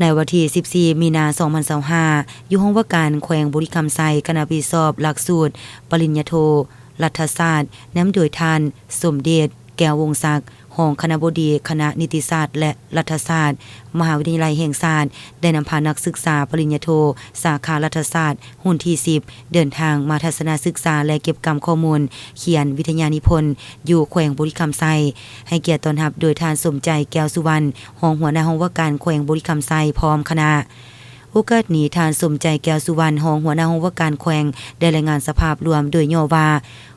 ໃນວັນທີສິບສີ່ ມີນາ ສອງພັນຊາວຫ້າ ຢູ່ຫ້ອງວ່າການແຂວງບໍລິຄຳໄຊ, ຄະນະວິຊອບຫຼັກສູດປະລິນຍາໂທລັດຖະສາດ ນຳໂດຍທ່ານ ສົມເດດ ແກ້ວວົງສັກ ຮອງຄະນະບໍດີຄະນະນິຕິສາດ ແລະ ລັດຖະສາດ ມະຫາວິທະຍາໄລແຫ່ງຊາດ ໄດ້ນຳພານັກສຶກສາປະລິນຍາໂທ ສາຂາລັດຖະສາດ ຮຸ່ນທີສິບ ເດີນທາງມາທັດສະນະສຶກສາ ແລະ ເກັບກຳຂໍ້ມູນ ຂຽນວິທະຍານິພົນ ຢູ່ແຂວງບໍລິຄຳໄຊ ໃຫ້ກຽດຕ້ອນຮັບໂດຍທ່ານ ສົມໃຈ ແກ້ວສຸວັນ ຮອງຫົວໜ້າຫ້ອງວ່າການແຂວງບໍລິຄຳໄຊ ພ້ອມຄະນະ. ໂອກາດນີ້, ທ່ານ ສົມໃຈ ແກ້ວສຸວັນ ຮອງຫົວໜ້າຫ້ອງວ່າການແຂວງ ໄດ້ລາຍງານສະພາບລວມໂດຍຫຍໍ້ວ່າ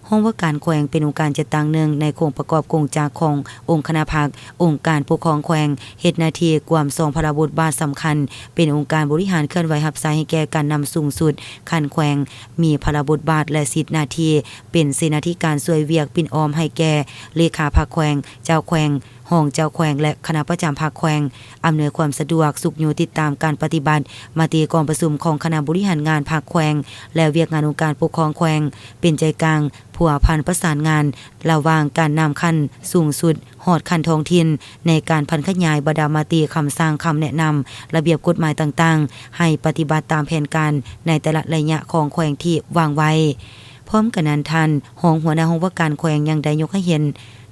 ຫ້ອງວ່າການແຂວງເປັນອົງການຈັດຕັ້ງໜຶ່ງໃນໂຄງປະກອບກົງຈັກຂອງອົງຄະນະພັກ, ອົງການປົກຄອງແຂວງ, ເຮັດໜ້າທີ່ກວມສອງພາລະບົດບາດສຳຄັນ ເປັນອົງການບໍລິຫານເຄື່ອນໄຫວຮັບໃຊ້ໃຫ້ແກ່ການນຳສູງສຸດຂັ້ນແຂວງ, ມີພາລະບົດບາດ ແລະ ສິດໜ້າທີ່ເປັນເສນາທິການຊ່ວຍວຽກປິ່ນອ້ອມໃຫ້ແກ່ເລຂາພັກແຂວງ, ເຈົ້າແຂວງ, ຮອງເຈົ້າແຂວງ ແລະ ຄະນະປະຈຳພັກແຂວງ, ອຳນວຍຄວາມສະດວກ, ຊຸກຍູ້ຕິດຕາມການປະຕິບັດມະຕິກອງປະຊຸມຂອງຄະນະບໍລິຫານງານພັກແຂວງ ແລະ ວຽກງານອົງການປົກຄອງແຂວງ, ເປັນໃຈກາງພົວພັນປະສານງານລະຫວ່າງການນຳຂັ້ນສູງສຸດຮອດຂັ້ນທ້ອງຖິ່ນ ໃນການຜັນຂະຫຍາຍບັນດາມະຕິ, ຄຳສັ່ງ, ຄຳແນະນຳ, ລະບຽບກົດໝາຍຕ່າງໆ ໃຫ້ປະຕິບັດຕາມແຜນການໃນແຕ່ລະໄລຍະຂອງແຂວງທີ່ວາງໄວ້. ພ້ອມກັນນັ້ນ, ທ່ານຮອງຫົວໜ້າຫ້ອງວ່າການແຂວງຍັງໄດ້ຍົກໃຫ້ເຫັນ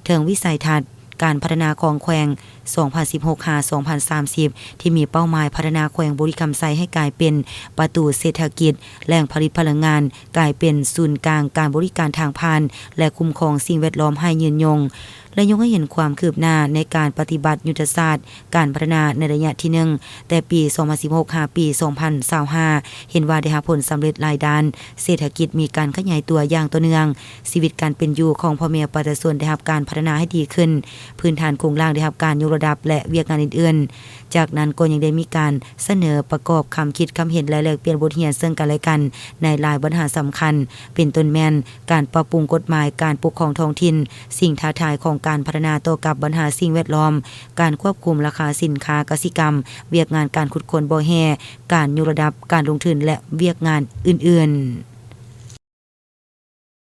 ເຖິງວິໄສທັດ ການພັດທະນາຂອງແຂວງ ສອງພັນສິບຫົກ ຫາ ສອງພັນສາມສິບ ທີ່ມີເປົ້າໝາຍພັດທະນາແຂວງບໍລິຄຳໄຊໃຫ້ກາຍເປັນປະຕູເສດຖະກິດ, ແຫຼ່ງຜະລິດພະລັງງານ, ກາຍເປັນສູນກາງການບໍລິການທາງຜ່ານ ແລະ ຄຸ້ມຄອງສິ່ງແວດລ້ອມໃຫ້ຍືນຍົງ ແລະ ຍົກໃຫ້ເຫັນຄວາມຄືບໜ້າໃນການປະຕິບັດຍຸດທະສາດການພັດທະນາໃນໄລຍະທີໜຶ່ງ ແຕ່ປີສອງພັນສິບຫົກ ຫາ ປີສອງພັນຊາວຫ້າ ເຫັນວ່າໄດ້ຮັບຜົນສຳເລັດຫຼາຍດ້ານ, ເສດຖະກິດມີການຂະຫຍາຍຕົວຢ່າງຕໍ່ເນື່ອງ, ຊີວິດການເປັນຢູ່ຂອງພໍ່ແມ່ປະຊາຊົນໄດ້ຮັບການພັດທະນາໃຫ້ດີຂຶ້ນ, ພື້ນຖານໂຄງລ່າງໄດ້ຮັບການຍົກລະດັບ ແລະ ວຽກງານອື່ນໆ. ຈາກນັ້ນກໍຍັງໄດ້ມີການສະເໜີປະກອບຄຳຄິດຄຳເຫັນ ແລະ ແລກປ່ຽນບົດຮຽນເຊິ່ງກັນແລະກັນໃນຫຼາຍບັນຫາສຳຄັນ, ເປັນຕົ້ນແມ່ນການປັບປຸງກົດໝາຍການປົກຄອງທ້ອງຖິ່ນ, ສິ່ງທ້າທາຍຂອງການພັດທະນາຕໍ່ກັບບັນຫາສິ່ງແວດລ້ອມ, ການຄວບຄຸມລາຄາສິນຄ້າກະສິກຳ, ວຽກງານການຂຸດຄົ້ນບໍ່ແຮ່, ການຍົກລະດັບການລົງທຶນ ແລະ ວຽກງານອື່ນໆ.